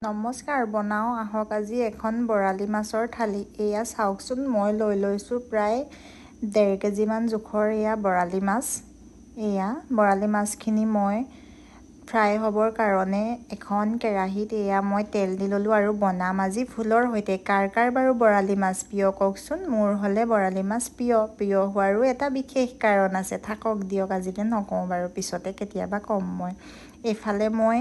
নমস্কাৰ, বনাওঁ আহক আজি এখন বৰালি মাছৰ থালি। এয়া চাওকচোন, মই লৈ লৈছোঁ প্ৰায় 1.5 কেজিমান জোখৰ এয়া বৰালি মাছ। এয়া বৰালি মাছখিনি মই ফ্ৰাই হ'বৰ কাৰণে এখন কেৰাহীত এয়া মই তেল দি ল'লোঁ আৰু বনাম আজি ভোলৰ সৈতে। কাৰ কাৰ বাৰু বৰালি মাছ প্ৰিয় কওকচোন? মোৰ হ'লে বৰালি মাছ প্ৰিয়। প্ৰিয় হোৱাৰো এটা বিশেষ কাৰণ আছে, থাকক দিয়ক, আজিলৈ নকওঁ বাৰু, পিছতে কেতিয়াবা ক'ম মই। এইফালে মই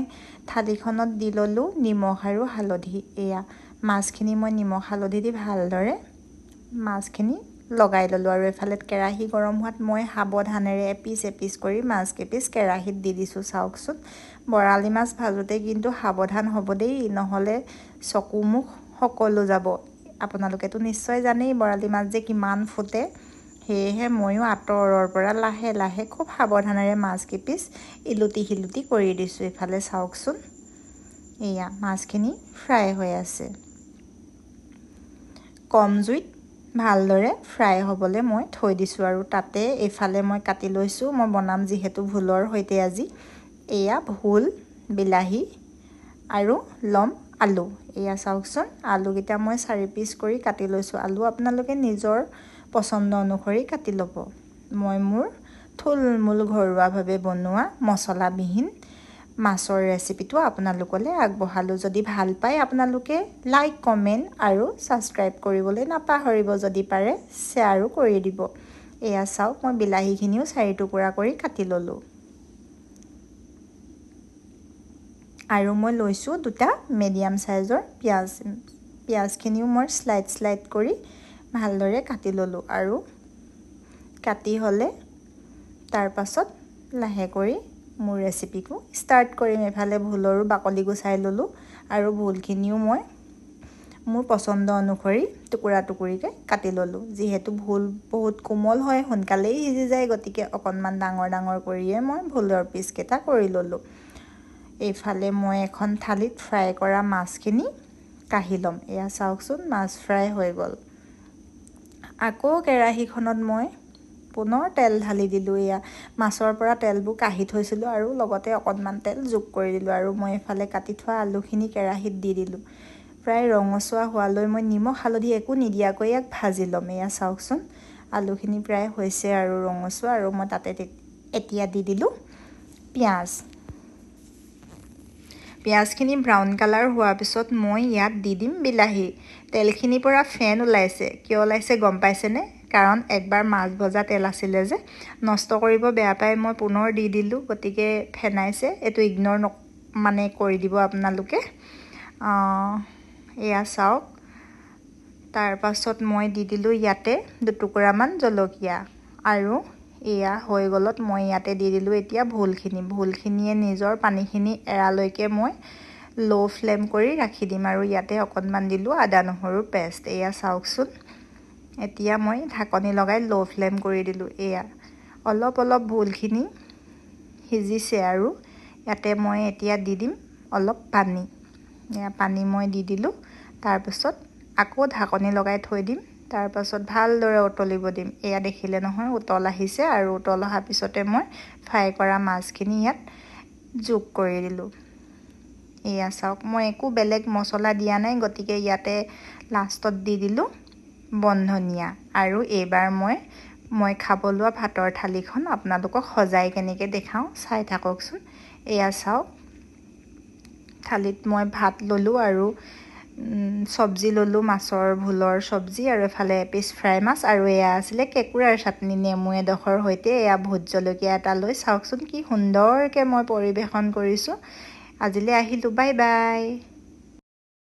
থালিখনত দি ল'লোঁ নিমখ আৰু হালধি। এয়া মাছখিনি মই নিমখ হালধি দি ভালদৰে মাছখিনি লগাই ল'লোঁ আৰু এইফালে কেৰাহী গৰম হোৱাত মই সাৱধানেৰে এপিচ এপিচ কৰি মাছ কেইপিচ কেৰাহীত দি দিছোঁ। চাওকচোন, বৰালি মাছ ভাজোঁতে কিন্তু সাৱধান হ'ব দেই, নহ'লে চকু মুখ সকলো যাব। আপোনালোকেতো নিশ্চয় জানেই বৰালি মাছ যে কিমান ফুটে। সেয়েহে ময়ো আঁতৰৰ পৰা লাহে লাহে খুব সাৱধানেৰে মাছ কেইপিচ ইলুটি শিলুটি কৰি দিছোঁ। ইফালে চাওকচোন, এয়া মাছখিনি ফ্ৰাই হৈ আছে। কম জুইত ভালদৰে ফ্ৰাই হ'বলৈ মই থৈ দিছোঁ আৰু তাতে এইফালে মই কাটি লৈছোঁ, মই বনাম যিহেতু ভোলৰ সৈতে আজি। এয়া ভোল, বিলাহী আৰু ল'ম আলু। এয়া চাওকচোন, আলুকেইটা মই 4 পিচ কৰি কাটি লৈছোঁ। আলু আপোনালোকে নিজৰ পচন্দ অনুসৰি কাটি ল'ব। মই মোৰ থুলমূল ঘৰুৱাভাৱে বনোৱা মছলাবিহীন মাছৰ ৰেচিপিটো আপোনালোকলৈ আগবঢ়ালোঁ। যদি ভাল পায় আপোনালোকে লাইক, কমেণ্ট আৰু ছাবস্ক্ৰাইব কৰিবলৈ নাপাহৰিব। যদি পাৰে শ্বেয়াৰো কৰি দিব। এয়া চাওক, মই বিলাহীখিনিও 4 টুকুৰা কৰি কাটি ল'লোঁ আৰু মই লৈছোঁ 2টা মিডিয়াম চাইজৰ পিঁয়াজ। পিঁয়াজখিনিও মই শ্লাইড শ্লাইড কৰি ভালদৰে কাটি ল'লোঁ আৰু কাটি হ'লে তাৰপাছত লাহে কৰি মোৰ ৰেচিপিটো ষ্টাৰ্ট কৰিম। এফালে ভোলৰো বাকলি গুচাই ল'লোঁ আৰু ভোলখিনিও মই মোৰ পচন্দ অনুসৰি টুকুৰা টুকুৰিকৈ কাটি ল'লোঁ। যিহেতু ভোল বহুত কোমল হয়, সোনকালেই সিজি যায়, গতিকে অকণমান ডাঙৰ ডাঙৰ কৰিয়ে মই ভোলৰ পিচকেইটা কৰি ল'লোঁ। এইফালে মই এখন থালিত ফ্ৰাই কৰা মাছখিনি কাঢ়ি ল'ম। এয়া চাওকচোন, মাছ ফ্ৰাই হৈ গ'ল। আকৌ কেৰাহীখনত মই পুনৰ তেল ঢালি দিলোঁ। এয়া মাছৰ পৰা তেলবোৰ কাঢ়ি থৈছিলোঁ আৰু লগতে অকণমান তেল যোগ কৰি দিলোঁ আৰু মই এইফালে কাটি থোৱা আলুখিনি কেৰাহীত দি দিলোঁ। প্ৰায় ৰঙচুৱা হোৱালৈ মই নিমখ হালধি একো নিদিয়াকৈ ইয়াক ভাজি ল'ম। এয়া চাওকচোন, আলুখিনি প্ৰায় হৈছে আৰু ৰঙচুৱা আৰু মই তাতে এতিয়া দি দিলোঁ পিঁয়াজ। পিঁয়াজখিনি ব্ৰাউন কালাৰ হোৱাৰ পিছত মই ইয়াত দি দিম বিলাহী। তেলখিনিৰ পৰা ফেন ওলাইছে, কিয় ওলাইছে গম পাইছেনে? কাৰণ একবাৰ মাছ ভজা তেল আছিলে যে, নষ্ট কৰিব বেয়া পাই মই পুনৰ দি দিলোঁ, গতিকে ফেনাইছে। এইটো ইগন'ৰ মানে কৰি দিব আপোনালোকে। এয়া চাওক, তাৰপাছত মই দি দিলোঁ ইয়াতে 2 টুকুৰামান জলকীয়া আৰু এয়া হৈ গ'লত মই ইয়াতে দি দিলোঁ এতিয়া ভোলখিনি। ভোলখিনিয়ে নিজৰ পানীখিনি এৰালৈকে মই ল' ফ্লেম কৰি ৰাখি দিম আৰু ইয়াতে অকণমান দিলোঁ আদা নহৰু পেষ্ট। এয়া চাওকচোন, এতিয়া মই ঢাকনি লগাই ল' ফ্লেম কৰি দিলোঁ। এয়া অলপ অলপ ভোলখিনি সিজিছে আৰু ইয়াতে মই এতিয়া দি দিম অলপ পানী। এয়া পানী মই দি দিলোঁ। তাৰপিছত আকৌ ঢাকনি লগাই থৈ দিম। তাৰপাছত ভালদৰে উতলিব দিম। এয়া দেখিলে নহয়, উতল আহিছে আৰু উতল অহাৰ পিছতে মই ফ্ৰাই কৰা মাছখিনি ইয়াত যোগ কৰি দিলোঁ। এয়া চাওক, মই একো বেলেগ মছলা দিয়া নাই, গতিকে ইয়াতে লাষ্টত দি দিলোঁ বনধনিয়া। আৰু এইবাৰ মই খাব লোৱা ভাতৰ থালিখন আপোনালোকক সজাই কেনেকৈ দেখাওঁ চাই থাককচোন। এয়া চাওক, থালিত মই ভাত ল'লোঁ আৰু চব্জি ল'লোঁ, মাছৰ ভোলৰ চব্জি আৰু এফালে এপিচ ফ্ৰাই মাছ আৰু এয়া আছিলে কেঁকুৰাৰ চাটনি নেমু এডোখৰ সৈতে। এয়া ভোট জলকীয়া এটা লৈ চাওকচোন কি সুন্দৰকৈ মই পৰিৱেশন কৰিছোঁ। আজিলৈ আহিলোঁ, বাই বাই।